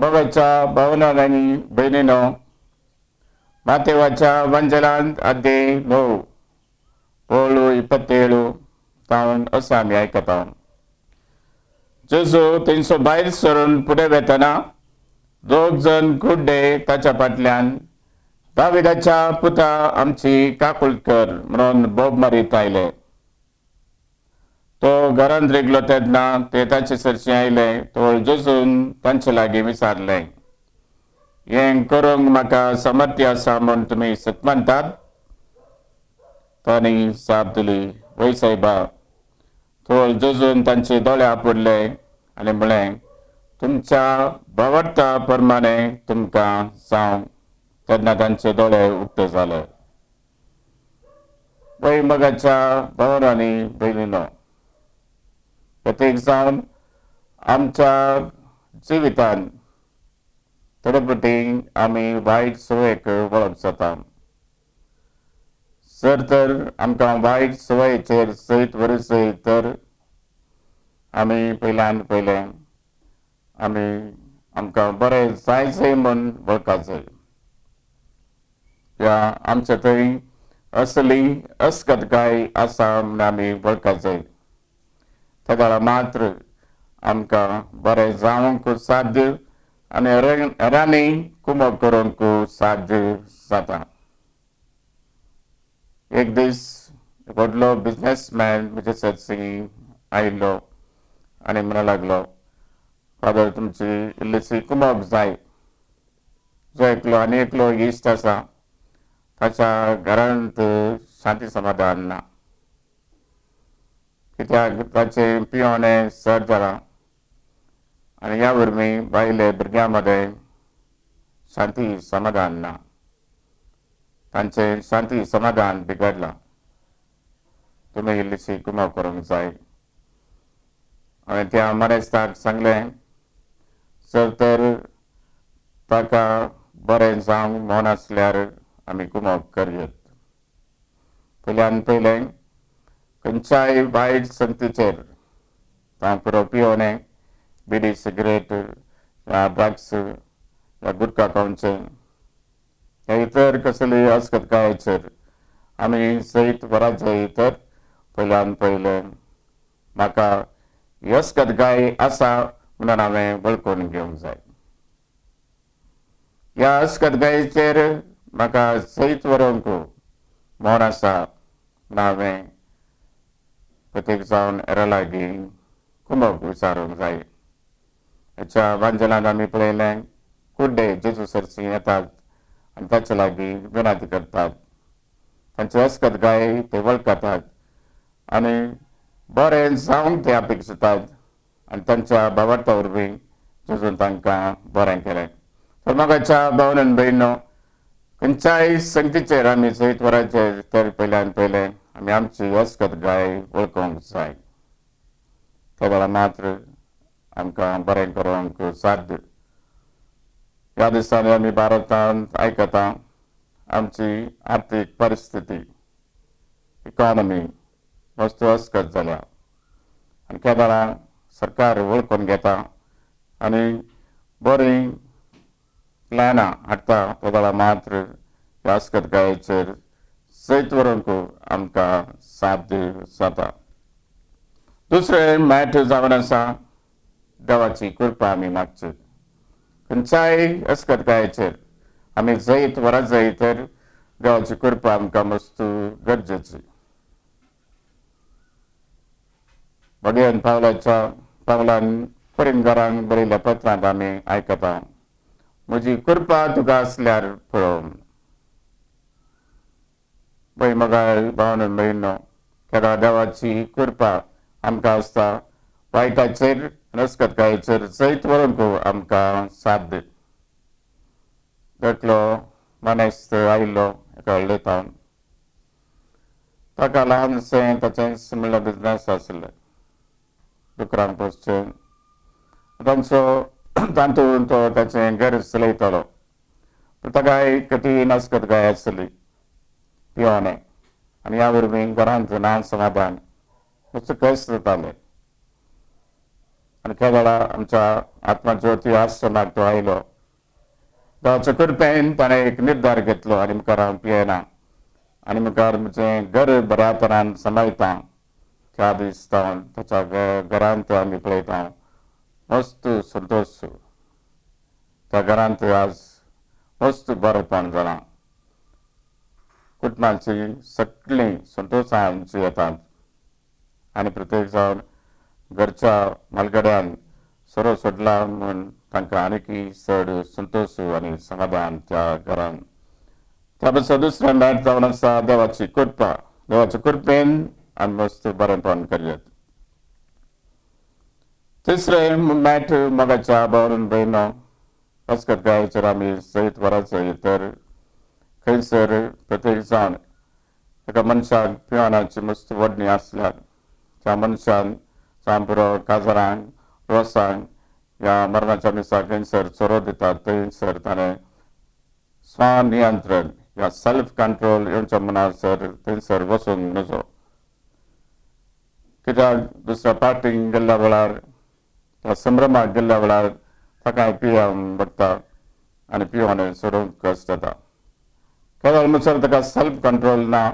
मोगाच्या भावनां आनी भयणीनो, मातेवाच्या वंजलांत अध्याय 9 ओळू 27 तावन असो आमी आयकता. जेजू थंयसो भायर सरून फुडें वेतना दोग जण कुड्डे ताच्या फाटल्यान दाविदाच्या पुता आमची काकूळ कर म्हणून बोब मारीत आयले. तो घरांत रिगलो तेन्ना ते ताचे सरशी आयले. तो जेजून तांचे लागीं विचारलें, हें करूंक म्हाका समर्थ्य आसा म्हूण तुमी सत मानतात? तांणी जाप दिली, वय सायबा. तो जेजून तांचे दोळे आपुडले आनी म्हळें, तुमच्या भावार्था प्रमाणे तुमकां जावं. तेन्ना तांचे दोळे उक्ते जाले. वय मोगाच्या भावांनो आनी भयणीनो, प्रत्येक जावन आमच्या जिवितान थोडे फावटी आमी वायट संवयेक वळख जाता. जर तर आमकां वायट संवयेचेर सयत व्हरूंक जाय तर आमी पयल्यान पयलें आमी आमकां बरें जाय जाय म्हूण वळखाक जाय. ह्या आमच्या थंय असली अस्कतकाय आसा म्हूण आमी वळखाक जाय. तेदळा मात्र आमकां बरें जावंक साध्य आनी हेरांनी कुमक करूंक साध्य जाता. एक दीस व्हडलो बिजनसमॅन म्हजे सरशी आयिल्लो आनी म्हणूंक लागलो, फादर तुमची इल्लीशी कुमक जाय. जो एकलो आनी एकलो इश्ट आसा ताच्या घरांत शांती समाधान ना, कित्याक ताचें पियोणें चड जालां आनी ह्या वरवीं बायले भुरग्यां मदें शांती समाधान ना, तांचें शांती समाधान बिगडलां. तुमी इल्लीशी कुमक करूंक जाय. हांवें त्या मनेस्ताक सांगलें, जर तर ताका बरें जावंक मन आसल्यार आमी कुमक करयत. पयल्यान पयलें खंयच्याय वायट संगतीचेर तां पुरो पियोणें, बिडी सिगरेट वा ड्रग्स वा गुटखा खावचें वा इतर कसलीय अस्कतकायेचेर आमी सयत व्हरात जाय तर पयल्यान पयलें म्हाका ही अस्कतकाय आसा म्हणून हांवें वळखून घेवंक जाय. ह्या अस्कतकायेचेर म्हाका सयत व्हरूंक मन आसा म्हूण हांवें प्रत्येक जावन हेरां लागीं कुमक विचारूंक जाय. हाच्या वांजलांत आमी पळयलें, कुड्डे जेजू सरशी येतात आनी ताचे लागीं विनंती करतात. तांची अस्कतकाय ते वळखतात आनी बरें जावंक ते अपेक्षितात आनी तांच्या भावार्था वरवीं जेजून तांकां बरें केलें. तर मोगाच्या भावान भयणीनो, खंयच्याय संगतीचेर आमी सयत व्हराचेर तर पयल्यान पयलें आमी आमची अस्कतकाय वळखूंक जाय. त्या वेळार मात्र आमकां बरें करूंक साध्य. ह्या दिसांनी आमी भारतांत आयकता आमची आर्थीक परिस्थिती, इकॉनॉमी मस्त अस्कत जाल्या आनी केदळा सरकार वळखून घेता आनी बरीं प्लॅनां हाडटा. तेदळा मात्र ह्या अस्कतकायेचेर सयत व्हरूंक आमकां साध्य जाता. दुसरें मॅटर जावन आसा देवाची कृपा आमी मागची. खंयच्याय अस्कतकायेचेर आमी जैत व्हरत जाय तर देवाची कृपा आमकां मस्त गरजेची. भगेन पावलाच्या पावलान परिंगरांक बरयल्ल्या पत्रांत आमी आयकता, म्हजी कृपा तुका आसल्यार पळोवन. पळय मोगाळ भावानो भयणीनो, केन्ना देवाची कृपा आमकां आसता वायटाचेर अस्कतकायेचेर जैत व्हरूंक आमकां साथ. एकलो मनेस्त आयिल्लो एका व्हडले तावन, ताका ल्हानशें ताचें म्हणल्यार बिजनस आशिल्लें, दुकरांक पोसचें. तांचो तातूंत तो ताचें घर चलयतालो. पूण ताका एक कठीण अस्कतकाय आसली, पियोणें, आनी ह्या वरवीं घरांत ना समाधान, मातसो कश्ट जाताले. आनी केदळा आमच्या आत्मज्योती आश्रमाक तो आयलो. देवाच्या कृपेन ताणें एक निर्धार घेतलो आनी मुखार हांव पियेना आनी मुखार म्हजें घर बऱ्या तरान सांबाळटा. त्या दीस जावन ताच्या घरांत आमी पळयता मस्त संतोश, त्या घरांत आज मस्त बरेपण जालां. कुटुंबाची सगळीं संतोशान जियेतात आनी प्रत्येक जावन घरच्या म्हालगड्यान सोरो सोडला म्हूण तांकां आनीकय चड संतोश आनी समाधान त्या घरान. त्या पासून दुसरें मेट जावन आसा देवाची कृपा. देवाच्या कृपेन आमी मस्त बरेंपण करुयात. तिसरें मेट मोगाच्या भावन भयणो अस्कतकायेचेर आमी सयत वराचो तर खंयसर प्रत्येक जाण एका मनशाक पिवनाची मस्त वडणी आसल्यार त्या मनशान जावं काजरांक रोसांक ह्या मरणाच्या मिसाक खंयसर चोरो दितात थंयसर ताणें स्वनियंत्रण या सेल्फ कंट्रोल येवच्या म्हणसर थंयसर वचूंक नजो. कित्याक दुसऱ्या पार्टीक गेल्ल्या वेळार त्या संभ्रमाक गेल्ल्या वेळार ताका पिवन बगता आनी पिवन सोडूंक कश्ट जाता. केदळ म्हणसर ताका सेल्फ कंट्रोल ना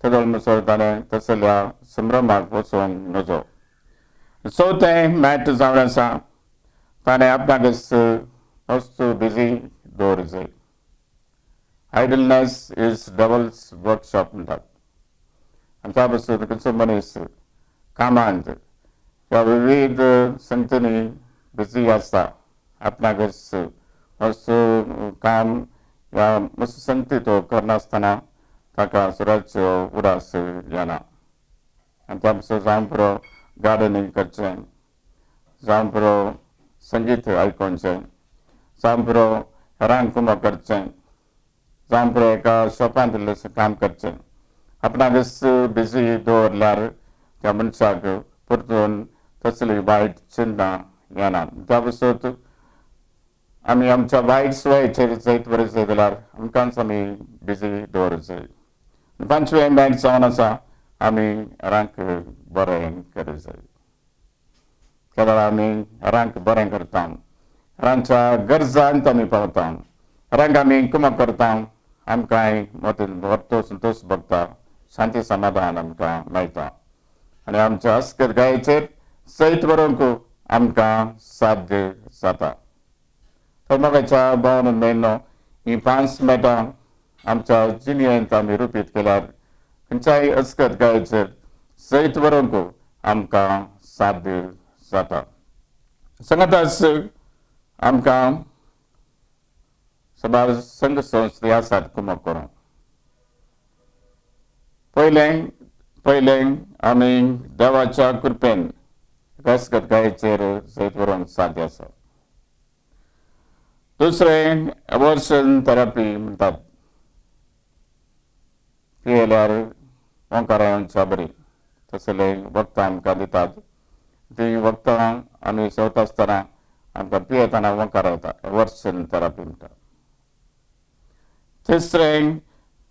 तेदळ म्हणसर ताणें तसल्या संभ्रमाक वचूंक नजो. चवथें मॅट जावन आसा ताणें आपणाकच वस्तू बिजी दवर जाय. आयडलनेस is devil's workshop म्हणटात. आनी त्या पासून खंयचो मनीस कामांत ह्या विविध संगतींनी बिजी आसता, आपणाकच वस्तू काम ह्या मस्त संगती तो करनासतना ताका सुराचो उडास येना. आनी त्या पासून जावं पुरो गार्डनींग करचें, जावं पुरो संगीत आयकोवचें, जावं पुरो हेरांक कुमक करचें, जावं पुरो एका शॉपांत इल्लें काम करचें. आपणाकच बिजी दवरल्यार त्या मनशाक परतून तसली वायट चिंता येना. त्या पासून आमी आमच्या वायट सवयचेर जैत बरें जाल्यार आमकांच आमी बिजी दवरूंक जाय. पांचवें मेट जावन आसा आमी हेरांक बरें करूंक जाय. केदळा आमी हेरांक बरें करता, हेरांच्या गरजांत आमी पावता, हेरांक आमी कुमक करता, आमकांय मतीन भरतो संतोश भोगता, शांती समाधान आमकां मेळटा आनी आमच्या अस्कत गायेचेर सैत बरोवंक आमकां साध्य जाता. तर मोगाच्या भावन भयणो हीं पांच मेटां आमच्या जिणेंत आमी रुपीत केल्यार खंयच्याय अस्कत गायेचेर सैत बरोवंक आमकां साध्य जाता. सांगाताच आमकां सबार संघ संस्थे आसात कुमक करूंक. पयलें पयलें आमी देवाच्या कृपेन अस्कत गायेचेर जैत बरोवंक साध्य आसा. दुसरें एवर्शन थेरपी म्हणटात. पियेल्यार ओंकारांच्या बरी तसले वखदां आमकां दितात. तीं वखदां आमी जेवता आसतना आमकां पियेतना ओंकार येता, एवर्शन थेरपी म्हणटात. तिसरें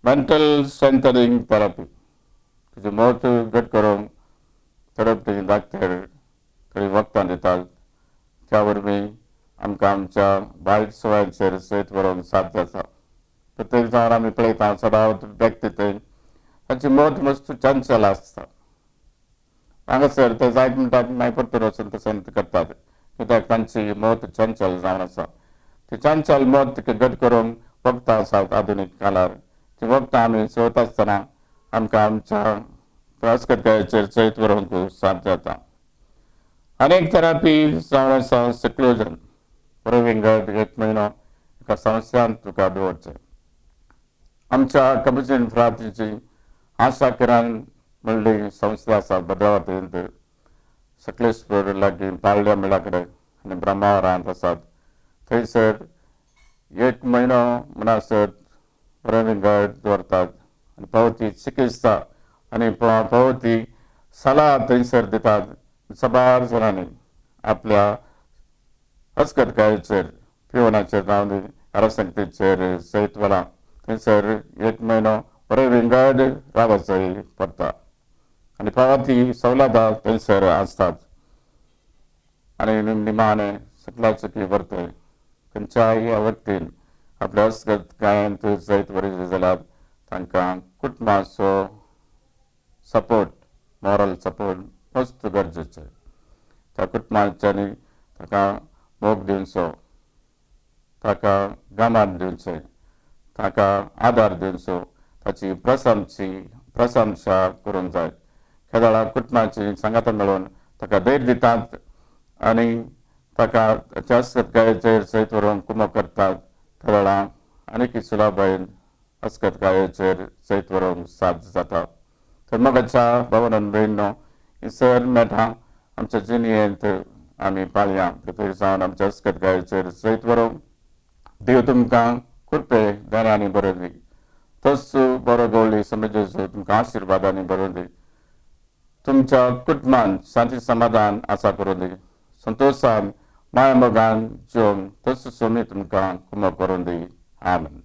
मेंटल स्ट्रेंथनिंग थेरपी. तुजें मत घट करूंक थेरपी डॉक्टर थोडीं वखदां दितात. त्या वरवीं आमकां आमच्या वायट सवयांचेर जैत बरोवंक साध्य आसा. प्रत्येक जावन आमी पळयता सदांच व्यक्ती थंय तांची मत मस्त चंचल आसता. हांगासर ते जायत म्हणटात मागीर परतून वचून तशें करतात कित्याक तांची मत चंचल जावन आसा. ती चंचल मत घट करूंक वखदां आसात आधुनीक काळार. ती वखदां आमी जेवता आसतना आमकां आमच्या अस्कतकायेचेर जैत बरोवंक साध्य जाता. अनेक थेरपी जावन आसा सेक्लुजन. बरो विंगड एक म्हयनो एका संस्थान तुका दवरचें. आमच्या कबुचीन फ्रातीची आशा किरण म्हणली संस्था आसा भद्रावतींत, सकलेशपूर लागीं पाळण्या म्हणल्या कडेन आनी ब्रह्मावरांत आसात. थंयसर एक म्हयनो म्हणसर बरें विंगड दवरतात आनी पावती चिकित्सा आनी पावती सलाह थंयसर दितात. साबार जाणांनी आपल्या अस्कतकायेचेर पिवनाचेर जावं आरसंगतीचेर जैत व्हेलां. थंयसर एक म्हयनो बरें विंगड रावचोय पडटा आनी फावो ती सवलतां थंयसर आसतात. आनी निमाणें सकला चुकी व्हरतय. खंयच्याय व्यक्तीन आपल्या अस्गतकायेंत जैत वरिल्लें जाल्यार तांकां कुटुंबाचो सपोर्ट, मॉरल सपोर्ट मस्त गरजेचें. त्या कुटुंबाच्यांनी ताका मोग दिवचो, ताका गामान दिवचें, ताका आदार दिवचो, ताची प्रशंसा करूंक जाय. केदळा कुटुंबाची सांगाता मेळून ताका धैर्य दितात आनी ताका ताच्या अस्कतकायेचेर जैत व्हरूंक कुमक करतात. तेदळा आनीक सुलभायेन अस्कतकायेचेर जैत व्हरूंक साध्य जाता. तर मोगाच्या भावान भयणीनो, ही सर मेठां आमच्या जिणेंत आमी पाळया पृथ्वी जावन आमच्या अस्कतकायेचेर जैत व्हरूंक. देव तुमकां कृपे दयानी बरोवन दी. तोच बरो गवळी समजेचो तुमकां आशिर्वादांनी बरोवन दी. तुमच्या कुटुंबान शांती समाधान आसा करून दी. संतोशान माया मोगान जिवन तोच स्वामी तुमकां कुमक करून दी. आमेन.